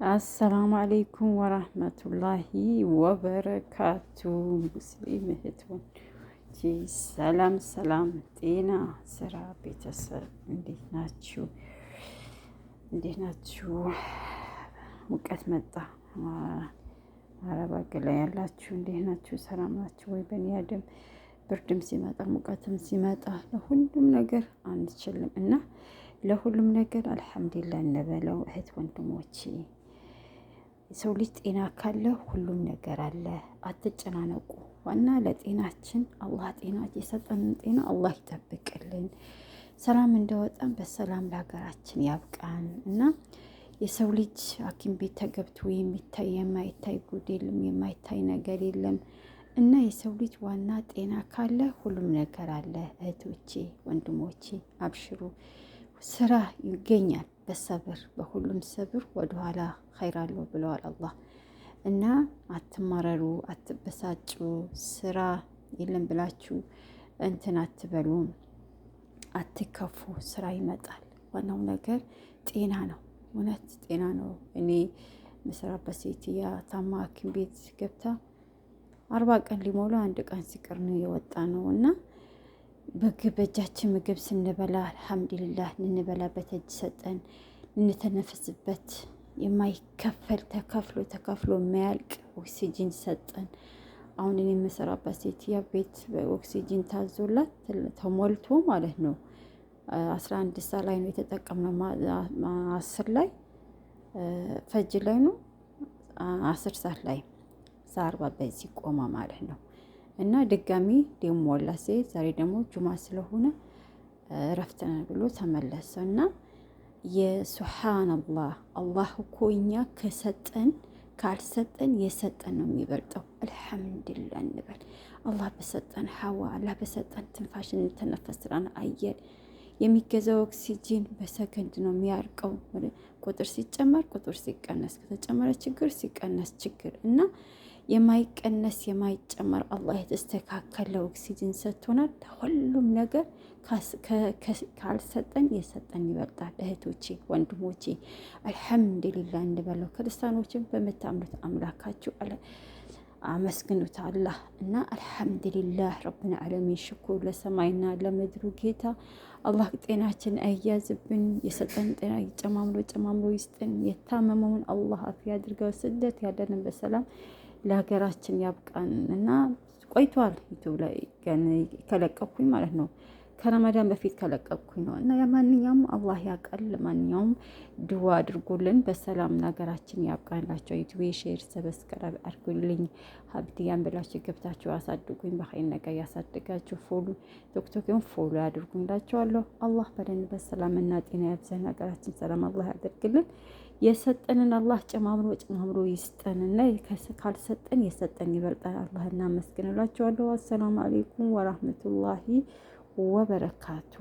السلام عليكم ورحمة الله وبركاته። ሙስሊም እህት ወንድሞቼ ሰላም ሰላም፣ ጤና፣ ስራ፣ ቤተሰብ እንዴት ናችሁ? እንዴት ናችሁ? ሙቀት መጣ። አረብ አገር ላይ ያላችሁ እንዴት ናችሁ? ሰላም ናችሁ ወይ? በእኔ አደም ብርድም ሲመጣ ሙቀትም ሲመጣ ለሁሉም ነገር አንችልም እና ለሁሉም ነገር አልሐምዱሊላህ እንበለው እህት ወንድሞቼ። የሰው ልጅ ጤና ካለ ሁሉም ነገር አለ። አትጨናነቁ። ዋና ለጤናችን አላህ ጤና የሰጠንን ጤና አላህ ይጠብቅልን። ሰላም እንደወጣን በሰላም ለሀገራችን ያብቃን እና የሰው ልጅ ሐኪም ቤት ተገብቶ የሚታይ የማይታይ ጉድ የለም፣ የማይታይ ነገር የለም። እና የሰው ልጅ ዋና ጤና ካለ ሁሉም ነገር አለ። እህቶቼ ወንድሞቼ፣ አብሽሩ፣ ስራ ይገኛል በሰብር በሁሉም ሰብር ወደኋላ ኸይር አለው ብለዋል አላህ። እና አትማረሩ፣ አትበሳጩ። ስራ የለም ብላችሁ እንትን አትበሉ፣ አትከፉ። ስራ ይመጣል። ዋናው ነገር ጤና ነው። እውነት ጤና ነው። እኔ የምሰራበት ሴትያ ታማ ሐኪም ቤት ገብታ 40 ቀን ሊሞላ አንድ ቀን ሲቀር ነው የወጣ ነው። እና ምግብ በእጃችን ምግብ ስንበላ አልሐምዱሊላህ እንበላበት እጅ ሰጠን፣ እንተነፍስበት የማይከፈል ተከፍሎ ተከፍሎ የማያልቅ ኦክሲጂን ሰጠን። አሁን እኔ የምሰራበት ሴትያ ቤት ኦክሲጂን ታዞላት ተሞልቶ ማለት ነው 11 ሰዓት ላይ ነው የተጠቀምነው። 10 ላይ ፈጅ ላይ ነው 10 ሰዓት ላይ 40 በዚህ ቆማ ማለት ነው። እና ድጋሚ ሊሞላ ሴት ዛሬ ደግሞ ጁማ ስለሆነ እረፍት ነን ብሎ ተመለሰ። እና የሱብሓነላህ አላህ እኮ እኛ ከሰጠን ካልሰጠን የሰጠን ነው የሚበልጠው። አልሐምዱሊላህ እንበል። አላህ በሰጠን ሀዋ፣ አላህ በሰጠን ትንፋሽ እንተነፈስራን አየር የሚገዛው ኦክሲጂን በሰከንድ ነው የሚያርቀው። ቁጥር ሲጨመር ቁጥር ሲቀነስ፣ ከተጨመረ ችግር ሲቀነስ ችግር እና የማይቀነስ የማይጨመር አላህ የተስተካከለ ኦክሲጂን ሰጥቶናል። ሁሉም ነገር ካልሰጠን የሰጠን ይበልጣል። እህቶቼ ወንድሞቼ፣ አልሐምዱሊላህ እንበለው። ክርስቲያኖችን በምታምኑት አምላካችሁ አመስግኑት አላህ እና አልሐምዱሊላህ ረብና ዓለሚን ሽኩር ለሰማይና ለምድሩ ጌታ አላህ ጤናችን አያዝብን። የሰጠን ጤና ጨማምሮ ጨማምሮ ይስጥን። የታመመውን አላህ አፊያ አድርገው። ስደት ያለንን በሰላም ለሀገራችን ያብቃን። እና ቆይቷል YouTube ላይ ከለቀኩኝ ማለት ነው፣ ከረመዳን በፊት ከለቀኩኝ ነው። እና የማንኛውም አላህ ያውቃል። ማንኛውም ድዋ አድርጉልን፣ በሰላም ለሀገራችን ያብቃንላቸው። YouTube share፣ subscribe አድርጉልኝ። ሀብትያን ብላችሁ ገብታችሁ አሳድጉኝ። በኸይር ነገር ያሳድጋችሁ። Follow ቲክቶክን follow አድርጉላችኋለሁ። አላህ በደንብ በሰላምና ጤና ያብዛን። ሀገራችን ሰላም አላህ ያደርግልን። የሰጠንን አላህ ጨማምሮ ጨማምሮ ይስጠንና ካልሰጠን የሰጠን ይበልጣል። አላህ እናመስግንላችኋለሁ። አሰላሙ አሌይኩም ወራህመቱላሂ ወበረካቱ።